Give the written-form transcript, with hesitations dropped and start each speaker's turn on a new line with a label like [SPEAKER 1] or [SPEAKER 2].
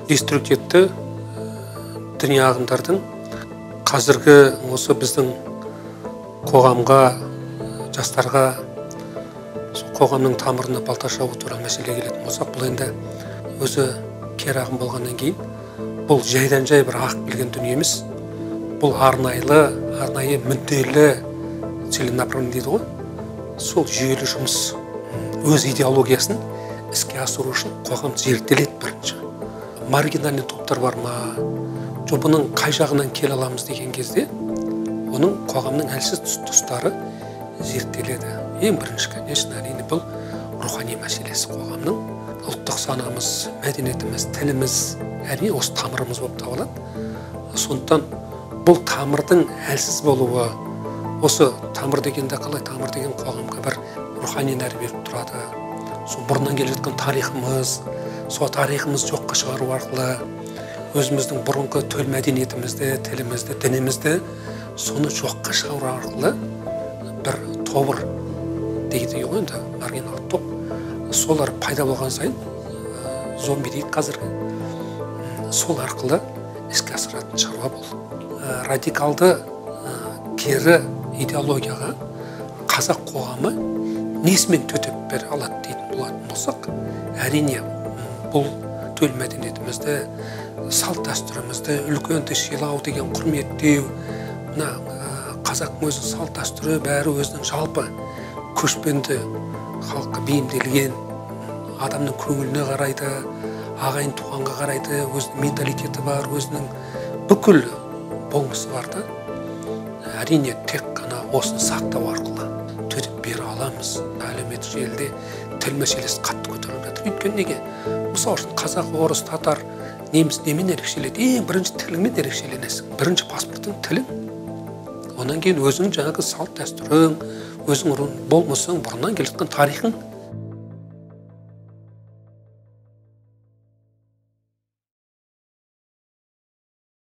[SPEAKER 1] Деструктивті діни ағымдардың қазіргі осы біздің қоғамға, жастарға, қоғамның тамырына балта шабу туралы мәселеге келетін болсақ, бұл енді өзі кері ағым болғаннан кейін бұл жайдан жай бір ағып келген дүние емес. Бұл арнайы мүдделі, целенаправленный дейді ғой, сол жүйелі жұмыс, өз идеологиясын іске асыру үшін қоғам зерттеледі бірінші. Маргинальный топтар бар ма, жоқ бұның қай жағынан келе аламыз деген кезде оның қоғамның әлсіз тұстары зерттеледі. Ең бірінші, конечно, әрине, бұл рухани мәселесі, қоғамның ұлттық санамыз, мәдениетіміз, тіліміз, әрине осы тамырымыз болып табылады. Сондықтан бұл тамырдың әлсіз болуы, осы тамыр дегенде қалай, тамыр деген қоғамға бір рухани нәр беріп тұрады. Сол бұрыннан келе жатқан тарихымыз, сол тарихымызды жоққа шығару арқылы өзіміздің бұрынғы төл мәдениетімізді, тілімізді, дінімізді, соны жоққа шығару арқылы бір тобыр дейді ғой енді, маргиналды топ, солар пайда болған сайын зомби дейді қазіргі, сол арқылы іске асыратын шаруа бұл. Радикалды кері идеологияға қазақ қоғамы несімен төтеп бере алады дейтін болатын болсақ, әрине бұл төл мәдениетімізді, салт дәстүрімізді, үлкенді сыйлау деген, құрметтеу, мына қазақтың өзі салт дәстүрі бәрі өзінің жалпы көшпенді халыққа бейімделген, адамның көңіліне қарайды, ағайын туғанға қарайды, өзінің менталитеті бар, өзінің бүкіл болмысы бар да. Әрине тек қана осыны сақтау арқылы төтеп бере аламыз. Әлеуметтік желіде тіл мәселесі қатты көтеріліп жатыр. Өйткені неге? Мысал үшін қазақ, орыс, татар, неміс немен ерекшеледі? Ең бірінші тіліңмен ерекшеленесің. Бірінші паспортың тілің. Одан кейін өзіңнің жаңағы салт дәстүрің, өзің болмысың, бұрыннан келе жатқан тарихың.